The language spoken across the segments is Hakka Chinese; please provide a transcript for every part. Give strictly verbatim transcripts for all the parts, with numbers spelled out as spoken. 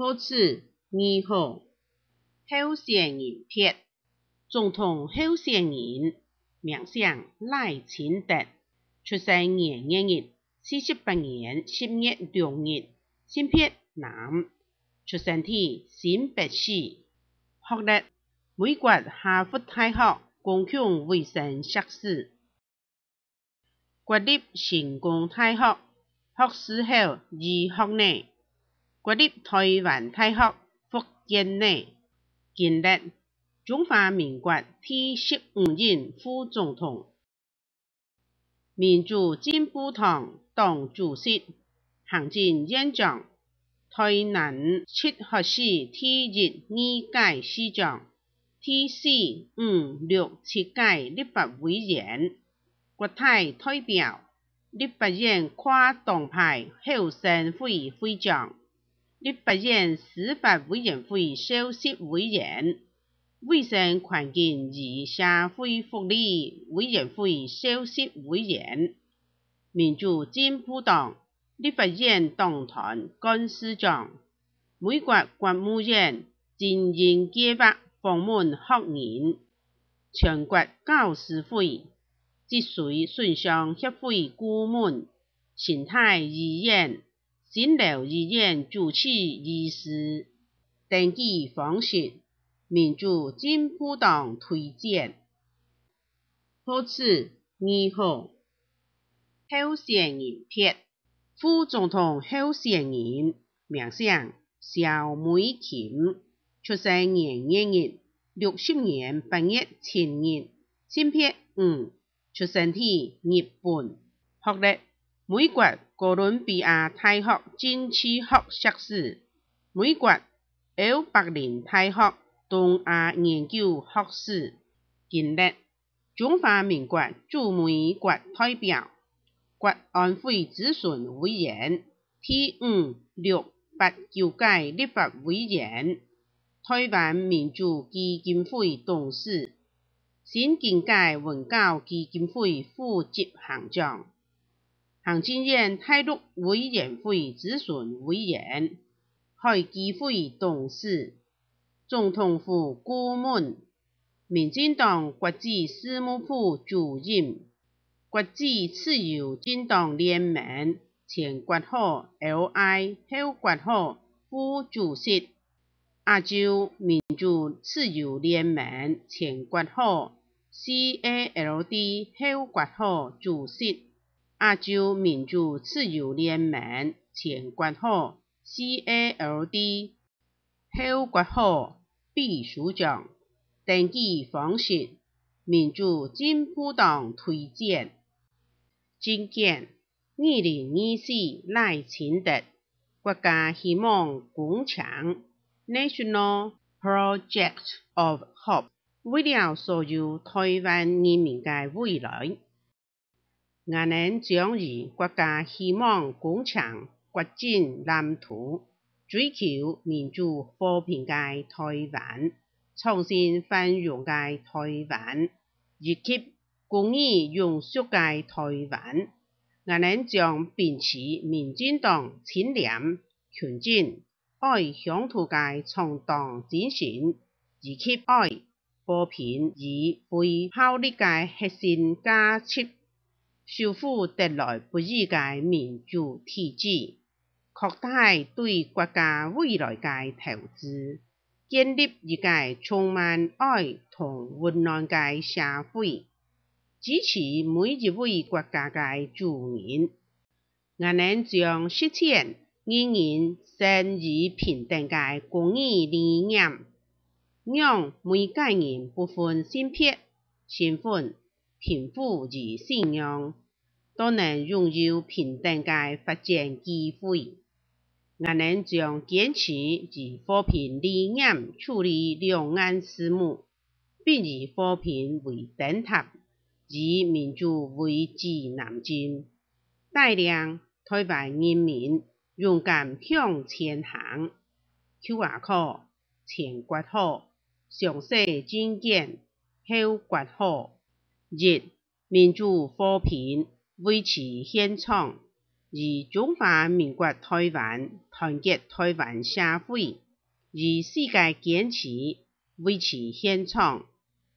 號子二號，候選人別，總統候選人，名姓賴清德，出世年月日，四十八年十月六日，性別男，出生地新北市，學歷美國哈佛大學公共衛生碩士。 國立成功大學學士後醫學呢，國立台灣大學復健呢，經歷中華民國第十五任副總統，民主進步黨黨主席、行政院長、台南七學區第一、二屆市長、第四、五、六、七屆立法委員、 國大代表、立法院跨黨派候選會會長、立法院司法委員會首席委員、衛生環境與社會福利委員會首席委員、民主進步黨立法院黨團幹事長、美國國務院精英計畫訪問學人、全國教師會、脊髓損傷協會顧問、成大醫院、新樓醫院主治醫師。登記方式：民主進步黨推薦。號子二號，候選人別，副總統候選人，名姓蕭美琴，出世年月日，六十年八月七日，性別女，出生地日本，學歷美國哥倫比亞大學政治學碩士、美國歐柏林大學東亞研究學士，經歷中華民國駐美國代表、國安會諮詢委員、第五、六、八、九屆立法委員、台灣民主基金會董事、新境界文教基金會副執行長、行政院大陸委員會諮詢委員、海基會董事、總統府顧問、民進黨國際事務部主任、國際自由政黨聯盟前括號L I後括號副主席、亞洲民主自由聯盟前括號C A L D後括號主席、亞洲民主自由聯盟前括號C A L D後括號秘書長。登記方式：民主進步黨推薦。政見：二零二四賴清德國家希望工程，National Project of Hope，為了所有台灣人民个未來。 𠊎等將以國家希望工程發展藍圖，追求民主和平个台灣、創新繁榮个台灣，以及公義永續个台灣。𠊎等將秉持民進黨清廉、勤政、愛鄉土个創黨精神，以及愛、和平與非暴力个核心價值，守護得來不易个民主體制，擴大對國家未來个投資，建立一個充滿愛同溫暖个社會，支持每一位國家个主人。 𠊎等將實踐人人生而平等个公義理念，讓每個人不分性別、身份、貧富與信仰，都能擁有平等个發展機會。𠊎等將堅持以和平理念處理兩岸事務，並以和平為燈塔，以民主為指南針， 帶領台灣人民勇敢向前行。Q R code前括號，詳細政見後括號。一、民主和平維持現狀。以中華民國台灣團結台灣社會，以世界堅持維持現狀，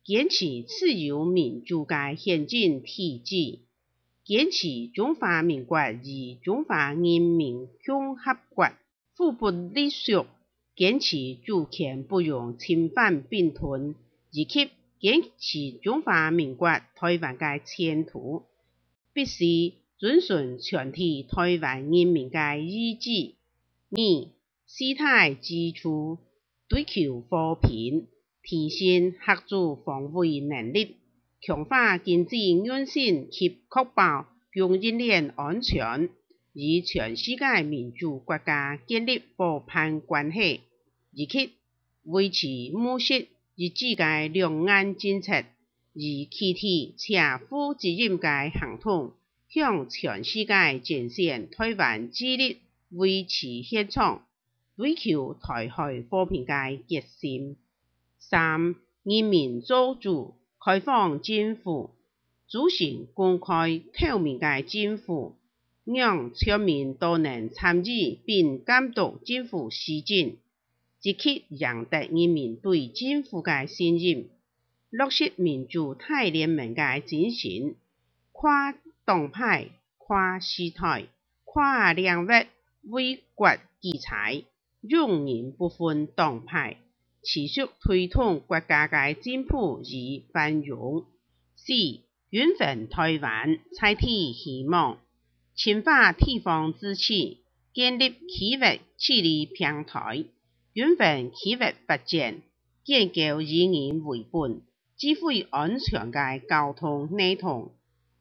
堅持自由民主个憲政體制，堅持中華民國與中華人民共和國互不隸屬，堅持主權不容侵犯併吞，以及堅持中華民國台灣个前途，必須遵循全體台灣人民个意志。二、四大支柱，追求和平，提升嚇阻防衛能力，強化經濟韌性及確保供應鏈安全，與全世界民主國家建立伙伴關係，以及維持務實一致个兩岸政策，以具體且負責任个行動，向全世界展現台灣致力維持現狀、追求台海和平个決心。三、人民做主，開放政府，組成公開透明个政府，讓全民都能參與並監督政府施政，積極贏得人民對政府个信任，落實民主大聯盟个精神，跨黨派、跨時代、跨領域為國舉才，用人不分黨派，持續推動國家个進步與繁榮。四、均衡台灣，在地希望，深化地方自治，建立區域治理平台，均衡區域發展，建構以人為本、智慧安全个交通系統，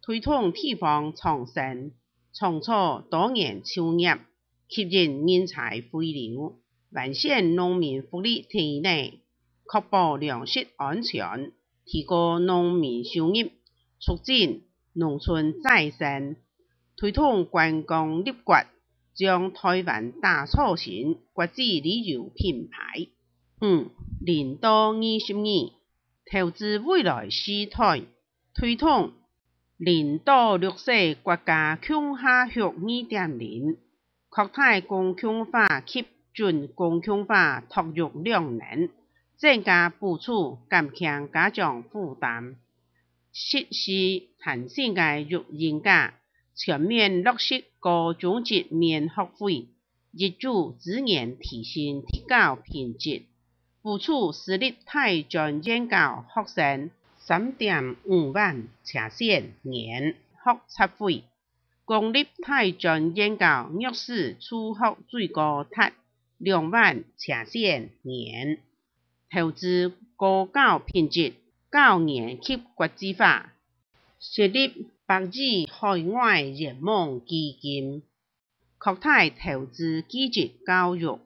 推動地方創新，創造多元就業，吸引人才回流，完善農民福利體系，確保糧食安全，提高農民收入，促進農村再生，推動觀光立國，將台灣打造成國際旅遊品牌。五、零到二十年，投資未來時代，推動零到六歲國家共下育二點零，擴大公共化及準公共化托育量能，增加補助，減輕家長負擔，實施彈性个育嬰假，全面落實高中職免學費，挹注資源提升特教品質，補助私立大專院校學生三點五萬車線年學雜費，公立大專院校弱勢就學最高達兩萬車線年，投資高教品質教研及國際化，設立百億海外圓夢基金，擴大投資基質教育。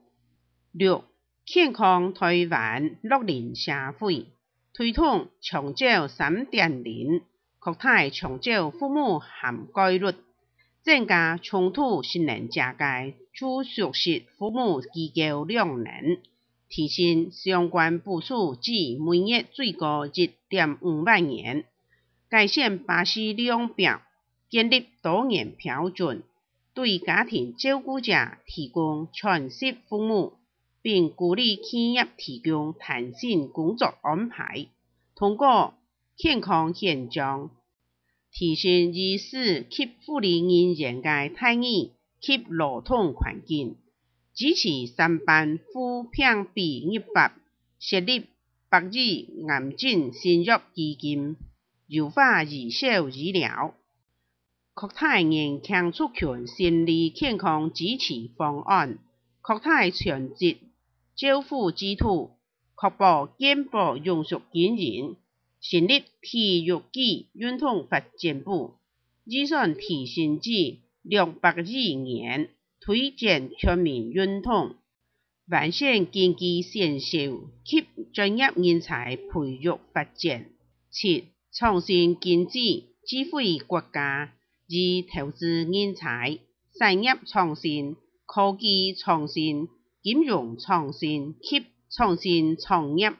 六、健康台灣樂齡社會，推動長照三點零，擴大長照服務涵蓋率，增加中度失能者个住宿式服務機構量能，提升相關補助至每月最高一點五萬元，改善巴士量表，建立多元標準，對家庭照顧者提供全職服務，並鼓勵企業提供彈性工作安排，通過健康現狀，提升醫師及護理人員个待遇及勞動環境，支持三班婦病比入法，設立百億癌症新藥基金，優化兒少醫療，擴大年輕族群心理健康支持方案，擴大全職照護制度，確保健保永續經營，成立體育及運動發展部，預算提升至兩百億元，推展全民運動，完善競技選手及專業人才培育發展。七、創新經濟，智慧國家，以投資人才、產業創新、科技創新、金融創新及創新創業，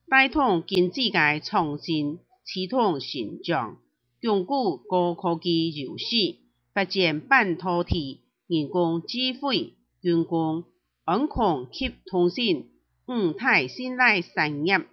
帶動經濟个創新，驅動成長，鞏固高科技優勢，發展半導體、人工智慧、軍工、安康及通信五大新來產業，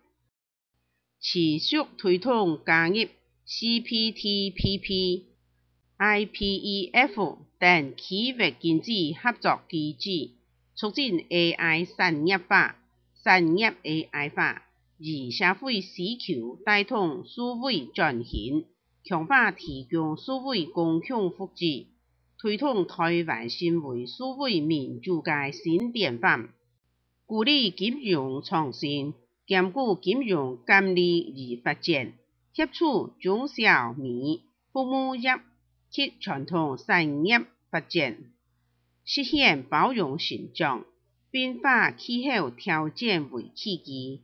持續推動加入C P T P P、I P E F等區域經濟合作機制，促進A I產業化、產業A I化，以社會需求帶動數位轉型，強化提供數位公共服務，推動台灣成為數位民主个新典範。 鼓勵金融創新，兼顧金融監理與發展，協助中小微服務業及傳統產業發展，實現包容成長、變化氣候挑戰為契機，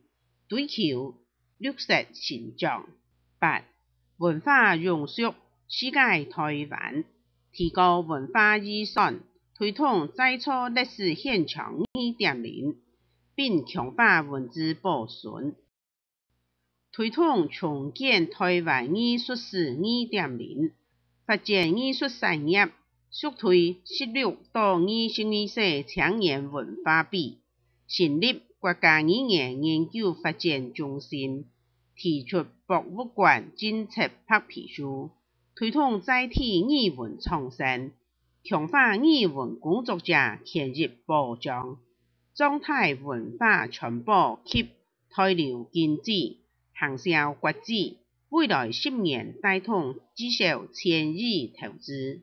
追求綠色成長。八、文化永續世界台灣，提高文化遺產，推動再造歷史現場二點零，並強化文資保存，推動重建台灣藝術史二點零，發展藝術產業，促推十六到二十二歲青年文化比，成立國家語言研究發展中心，提出博物館政策白皮書，推動在地語文創新，強化語文工作者權益保障，壯大文化傳播及 台流經濟、行銷國際，未來十年帶動至少千億投資。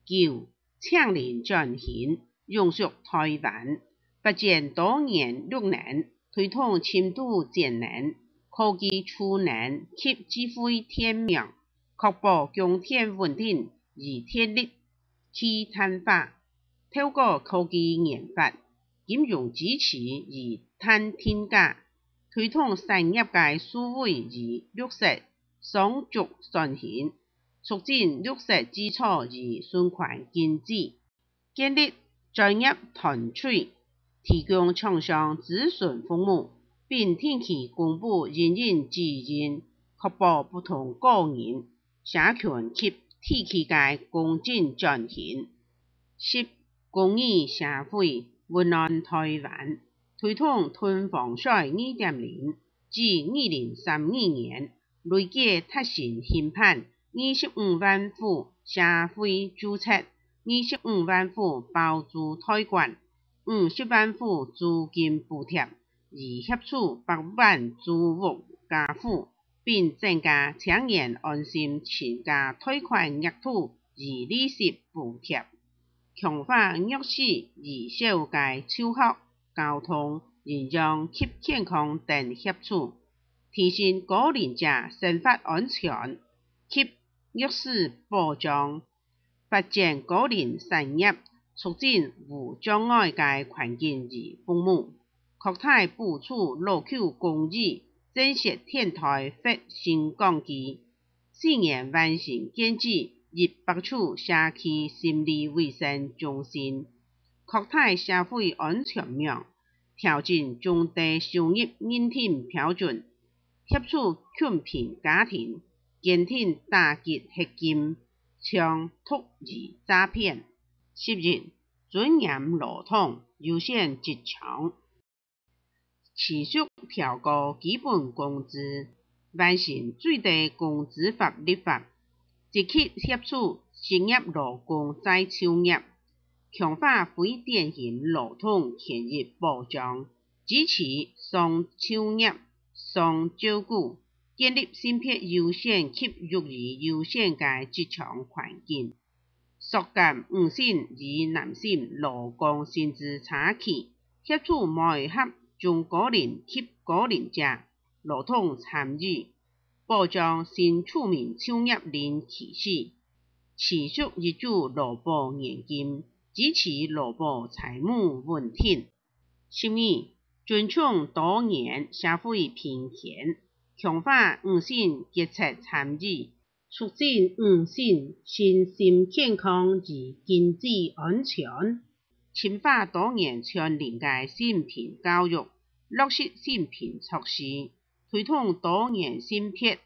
九、淨零轉型，永續台灣，發展多元綠能，推動深度節能、科技儲能及智慧電網，確保供電穩定與電力去碳化，透過科技研發、 金融支持與碳定價，推動產業个數位與綠色雙軸轉型，促進綠色基礎與循環經濟，建立專業團隊，提供廠商諮詢服務，並定期公布營運指引，確保不同個人、社群及地區个公正轉型。 十、公義社會，溫暖台灣，推動囤房稅二點零，至二零三二年，累計達成興辦二十五萬戶社會住宅、二十五萬戶包租代管、五十萬戶租金補貼，以協助百萬租屋家戶， 並增加青年安心成家貸款額度與利息補貼，強化弱勢兒少个就學、交通、營養及健康等協助，提升高齡者生活安全及弱勢保障， 發展高齡產業，促進無障礙个環境與服務，擴大補助老舊公寓，增設天台或升降機，四年完成建置一百處社區心理衛生中心，擴大社會安全網，調整中低收入認定標準，協助窮貧家庭，堅定打擊黑金、 搶、毒與詐騙。十一、尊嚴勞動，優先職場，持續調高基本工資，完成最低工資法立法，積極協助失業勞工再就業，強化非典型勞動權益保障，支持雙就業、雙照顧，建立性別優先及育兒優先个職場環境。 縮減女性與男性勞工薪資差距，協助媒合中高齡及高齡者勞動參與，保障新住民就業零歧視，持續挹注勞保年金，支持勞保財務穩定。十二、尊重多元社會平權，強化女性決策參與， 促進女性身心健康與經濟安全，深化多元串聯个性平教育，落實性平措施，推動多元性別、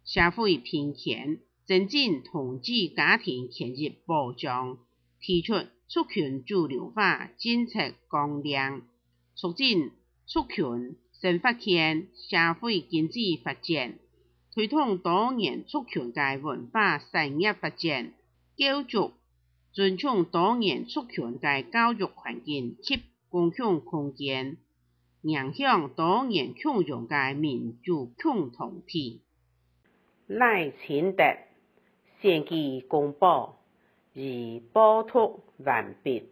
社會平權、增進同志家庭權益保障，提出族群主流化政策綱領，促進族群生活圈、社會經濟發展，推動多元族群个文化產業發展，構築尊重多元族群个教育環境及公共空間，影響多元共融个民主共同體。賴清德選舉公報，以報讀完畢。